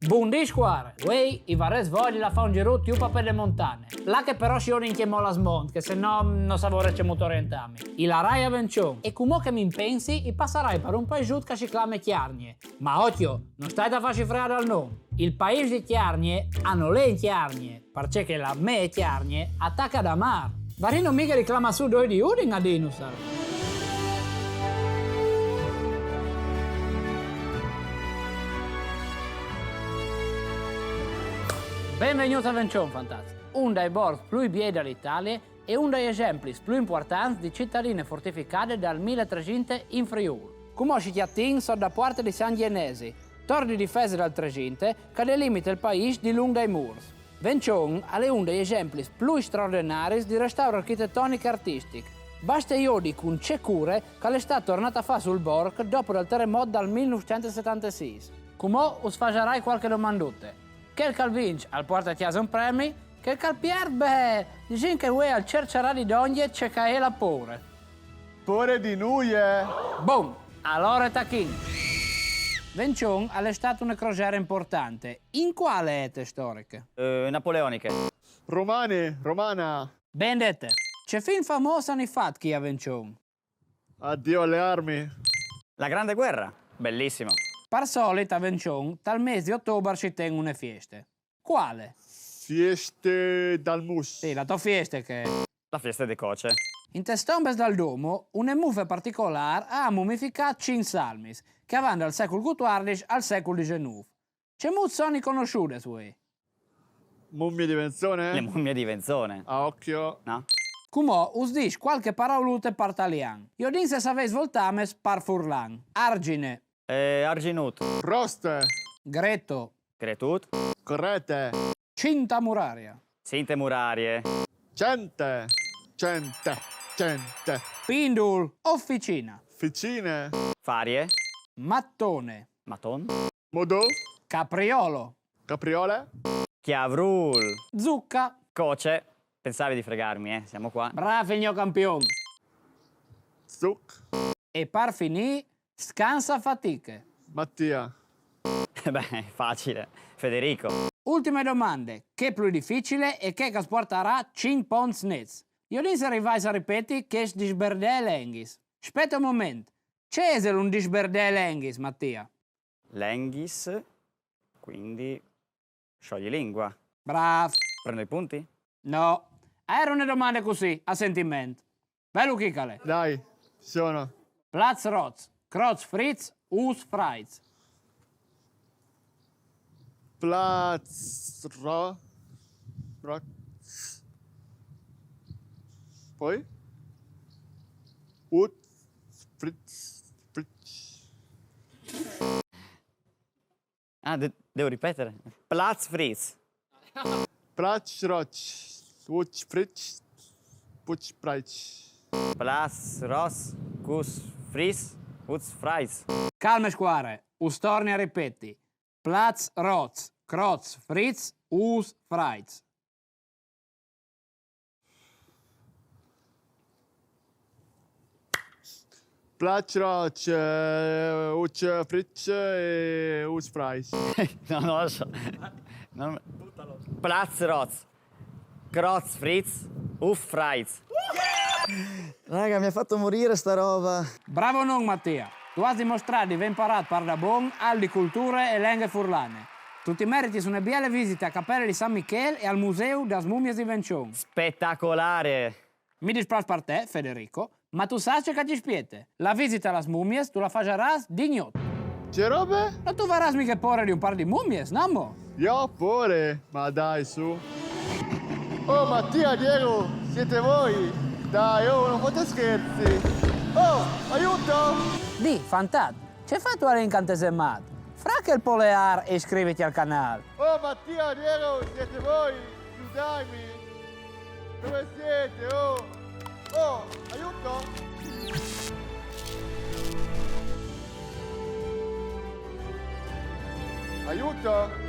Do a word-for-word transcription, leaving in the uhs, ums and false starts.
Bundì scuare! Uei i varès voglia di la fà un girut jù pa pe de montane. Là che però si jodi incjemò las mont, che se no no savorès cemût orientâmi. I larai a Vençon, e cumò che mi impensi, i passarai par un paisut che si clame Cjargne. Ma ocjo, no stait a fâsi freâ dal non. Il paîs di Cjargne a nol è in Cjargne, parcè che la mê Cjargne a taca da mâr. Varìno mighe di clamâ sù doi di Udin a dînusal. Benvignûts a Vençon, fantats! Un dai borcs plui biei da Italie e un dai esemplis plui impuartants di citadine fortificade dal mil e tresinte in Friûl. Cumò si cjatìn sot da puarte di San Gjenesi, tor di difese dal Tresinte che a delimite il paîs dilunc dai mûrs. Vençon al è un dai esemplis plui straordenaris di restaur architetonic e artistic. Baste jodi cun ce cure che al è stât tornât a fâ sul borc dopo dal teremot dal mil nûfcent e setantesîs. Cumò us fasarai cualchi domandute. Chel che al vinç al puarte a cjase un premi, chel che al piert, beh, disìn che vuê al cerçarà di dongje ce che al è la pôre. Pôre di nuie! Bon, alore tachìn! Vençon al è stât une crosere impuartante. In cuale ete storiche? Eh, napoleoniche. Romane, romana. Ben dete. Ce film famôs àn i fat chi a Vençon? Addio alle armi. La Grande Guerra. Bellissimo. Par solit a Vençon, tal mês di Otubar si ten une fieste. Cuale? Fieste dal mus. Sì, la tô fieste che... La fieste de coce. Intes tombes dal domo, une mufe particolâr e à mumificât cinc salmis, che a van dal secul cutuardici al secul disenûf. Cemût sono cognossudes vuê? Mumie di Venzone? Le mummie di Venzone. A occhio. No? Cumò us dîs cualche paraulute par talian. Jodìn se savês voltâmes par furlan. Argine. Eh, arginut. Roste. Greto. Gretut. Grete. Cinta muraria. Cinte murarie. Cente. Cente. Cente. Pindul. Officina. Ficine. Farie. Mattone. Maton. Modò. Capriolo. Capriole. Chiavrul. Zucca. Coce. Pensavi di fregarmi, eh? Siamo qua. Brâf, il gno campion. Zuc. E par finî, scansafatiche. Mattia. Beh, facile. Federico. Ultime domande, chê plui dificile e chê che us puartarà cinc ponts nets. Jodìn se rivais a ripeti chescj disberdee lenghis. Spiete un moment. Ce isal un disberdee lenghis, Mattia? Lenghis, quindi scioglilingua. Brâf. Prendo i punti? No. A ere une domande cussì, a sentiment. Velu chi che al è. Dai, ci sono. Plats rots, crots frits, ûfs fraits. Plats ro-, rots. Poi? Ut frits, frits. Ah, de-, devo ripetere? Plats frits. Plats rots, ûfs frits, puts fraits. Plats rots, ûfs frits, puts fraits. Calme scuare, us torni a ripeti. Plats rots, crots frits, ûfs fraits. Plats rots, eh, ûfs frits e ûfs fraits. No, non lo so. Non... Plats rots, crots frits, ûfs fraits. Raga, mi ha fatto morire sta roba. Bravo non, Mattia. Tu âs dimostrât di vê imparât pardabon alc di culture e lenghe furlane. Tu ti meritis une biele visite a Capele di San Michêl e al Museu das Mumias di Vençon. Spetacolare! Mi displâs par te, Federico, ma tu sâs ce che ti spiete. La visite a las mumias tu la fasarâs di gnot. Ce robe? No tu varâs mighe pôre di un pâr di mumias, no mo? Jo pôre? Ma dai, su. Oh, Mattia, Diego, siete voi? Dai, oh, non fate scherzi. Oh, aiuto! Dì, fantat, ce fâstu a lì incantesemât? Frache il poleâr e iscriviti al canâl. Oh, Mattia, Diego, siete voi? Aiutatemi! Dove siete? Oh! Oh! Aiuto! Aiuto!